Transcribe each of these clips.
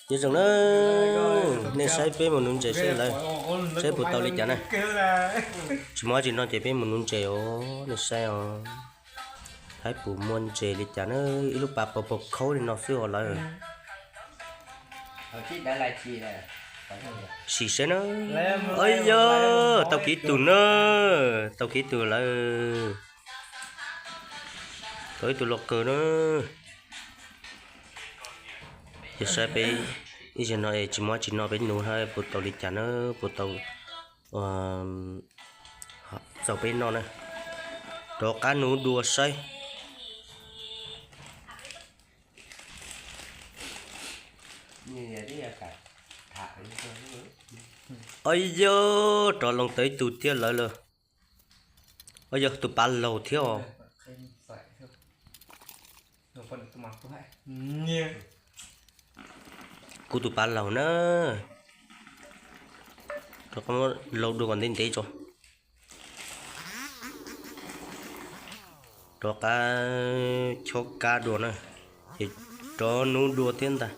Nyob zoo na, nej saib peb mus nuv ntses saib lawv, saib puas tau li cas na. Tsis muaj dab tsi no ces peb mus nuv ntses os, nej saib os. Saib puas muaj ntses li cas na, ib lub pas paus paus khaub li no xwb os lawv. Sim saib na. Ov yog, tau kiv tug na, tau kiv tug lawm. Tau ib tug loj kawg na. Yog saib peb ib zaug no es tsis muaj dab tsi no peb nuv saib puas tau li cas na, puas tau txaus peb noj na. Rov qab nuv dua saib. Ov yog, rov loo tau ib tug thiab lawv lawm. Ov yog, tus pav laug thiab os. Kuv tus pav laug na. Rov qab muab laug dua kom ntev ntev tso. Rov qab chob kab dua na, ces rov nuv dua thiab ntag.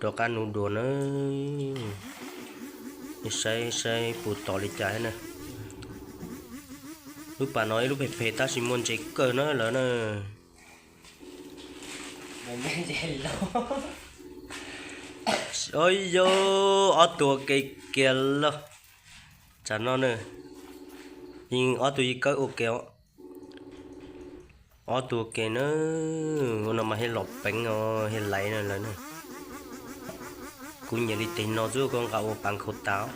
Rov qab nuv dua na, saib saib puas tom li cas thiab na. Lub pas no ib lub phem phem tab sis muaj ntses kawg na lawv na. Ov yog, ob tug ua ke kiag lawm. Tsam no na, yeej ob tug yeej kawb ua ke os. Ob tug ua ke na, ua no mas thiaj los peev os, thiaj laiv na lawv na. Kuv nyiam li tes no xwb, koj nqa ua pas nkhaus tas.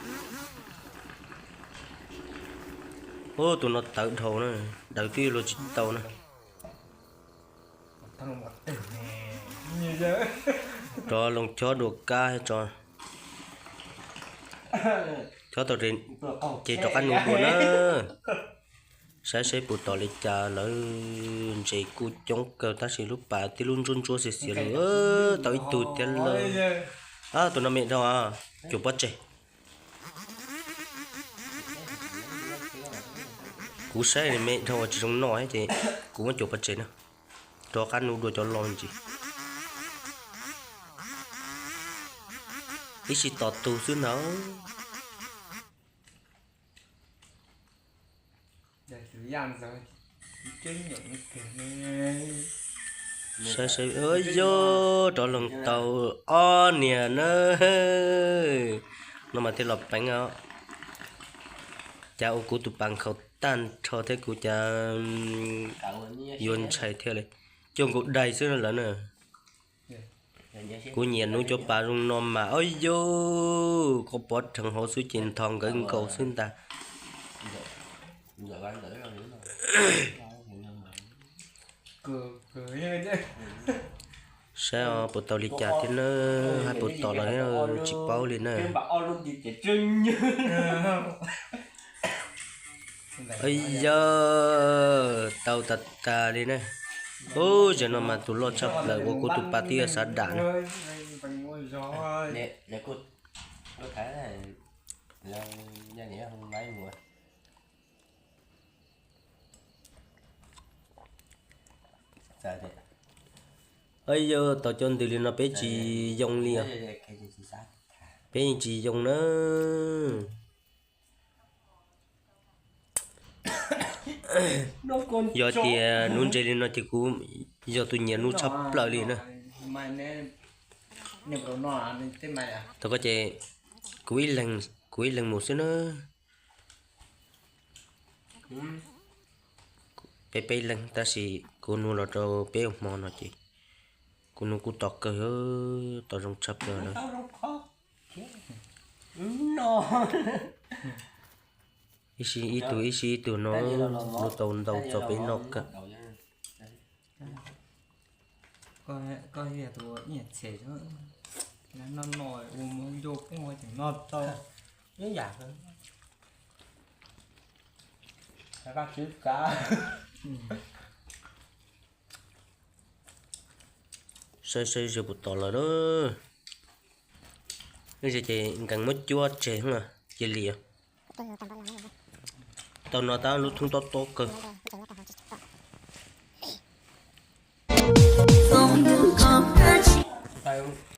Ub, tus no tawv dhau na, daws twb yuav luag tsis tau na. Rov loo chob dua kab tso. Chob tau ces rov qab nuv dua na. Saib saib puas tom li cas lawv. Ntses kuj coob kawg tab sis lub pas tib lub ntsuab ntsuab xiav xiav li. Tau ib tug thiab lawm. Tus no me dhau, cuam pov tseg. Kuv saib me dhau tsis zoo noj ces kuv muab cuam pov tseg na. Rov qab nuv dua cov loj ntsis. Ib sij tos tus xwb ntag. Saib saib, yog rov loo tau ob niag na. No mas thiaj los peev os. Cas ua kuv tus pas nkhaus tag nrho thiab kuv cas yuav ntshai thiab li. Cuag nkaus dais xwb lawm na. Kuv nyiam nuv cov pas zoo no mas, ob yog, koj pov rheev hauv xwb ces nthos nkawd nkaus xwb ntag. Saib puas tau li cas thiab na, hais puas tom los thiab tsis paub li na. Yog tau tas tas li na. Ub, zaum no mas tus loj tshaj plaws ua kuv tus pas twb yuav xav dam na. Yog tau cov ntws li no peb tsis yoo li os. Peb yeej tsis yoo na. Yog tias nuv ntses li no ces kuv yog tus nyiam nuv tshaj plaws li na. Tau koj ces kuv ib leeg mus xwb na. Peb peb leeg tab sis kuv nuv los rau peb ua hmo no ces kuv nuv kuj tom kawg, tom zoo tshaj plaws lawm. Ib sij ib tug ib sij ib tug no, nuv tau ntau txaus peb noj kawg. Saib saib ze puas tom lawm na. Ze ces nkees muab cuab tseg cia li. Tau no tab lub thoob tob tob kawg. Tus